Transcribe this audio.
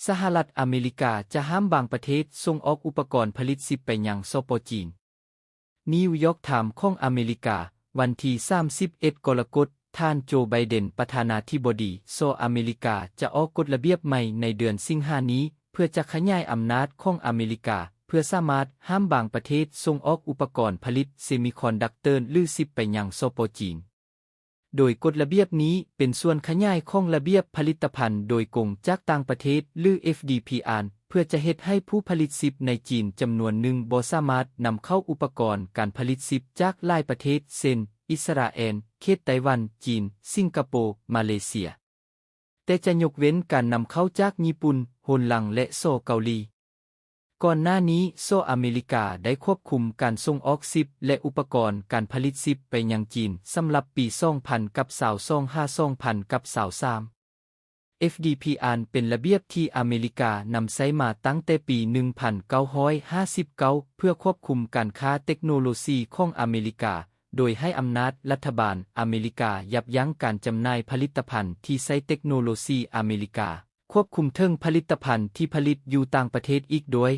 ສະຫະລັດອາເມລິກາຈະຫ້າມບາງປະເທດສົ່ງອອກອຸປະກອນຜະລິດຊິບໄປຍັງ ສປ ຈີນ. ນິວຢອກ ທາມ ຂອງອາເມລິກາ, ວັນທີສາມສິບເອັດ ກໍລະກົດ, ທ່ານ ໂຈ ໄບເດັນ ປະທານາທິບໍດີ ສ ອາເມລິກາ ຈະອອກກົດລະບຽບໃໝ່ໃນເດືອນສິງຫານີ້ ເພື່ອຈະຂະຫຍາຍອຳນາດຂອງອາເມລິກາ ເພື່ອສາມາດຫ້າມບາງປະເທດສົ່ງອອກອຸປະກອນຜະລິດເຊມິຄອນດັກເຕີ ຫຼື ຊິບໄປຍັງ ສປ ຈີນ. ໂດຍກົດລະບຽບນີ້ເປັນສ່ວນຂະຫຍາຍຂອງລະບຽບຜະລິດຕະພັນໂດຍກົງຈາກຕ່າງປະເທດ ຫຼື ເອັຟດີພີອານ ເພື່ອຈະເຮັດໃຫ້ຜູ້ຜະລິດຊິບໃນຈີນຈຳນວນໜຶ່ງບໍ່ສາມາດນຳເຂົ້າອຸປະກອນການຜະລິດຊິບຈາກຫຼາຍປະເທດ ເຊັ່ນ ອິດສະຣາແອນ, ເຂດໄຕ້ຫວັນ, ຈີນ, ສິງກະໂປ, ມາເລເຊຍ. ແຕ່ຈະຍົກເວັ້ນການນຳເຂົ້າຈາກຍີ່ປຸ່ນ, ໂຮນລັງ ແລະ ສ ເກົາຫຼີ. ກ່ອນໜ້ານີ້ ສ ອາເມລິກາໄດ້ຄວບຄຸມການສົ່ງອອກຊິບ ແລະ ອຸປະກອນການຜະລິດຊິບໄປຍັງຈີນ ສຳລັບປີສອງພັນກັບຊາວສອງ ຫາ ສອງພັນກັບຊາວສາມ. ເອັຟດີພີອານ ເປັນລະບຽບທີ່ອາເມລິການຳໃຊ້ມາຕັ້ງແຕ່ປີໜຶ່ງພັນເກົ້າຮ້ອຍຫ້າສິບເກົ້າ ເພື່ອຄວບຄຸມການຄ້າເຕັກໂນໂລຊີຂອງອາເມລິກາ, ໂດຍໃຫ້ອຳນາດລັດຖະບານອາເມລິກາຢັບຢັ້ງການຈຳໜ່າຍຜະລິດຕະພັນທີ່ໃຊ້ເຕັກໂນໂລຊີອາເມລິກາ, ຄວບຄຸມເຖິງຜະລິດຕະພັນທີ່ຜະລິດຢູ່ຕ່າງປະເທດອີກດ້ວຍ.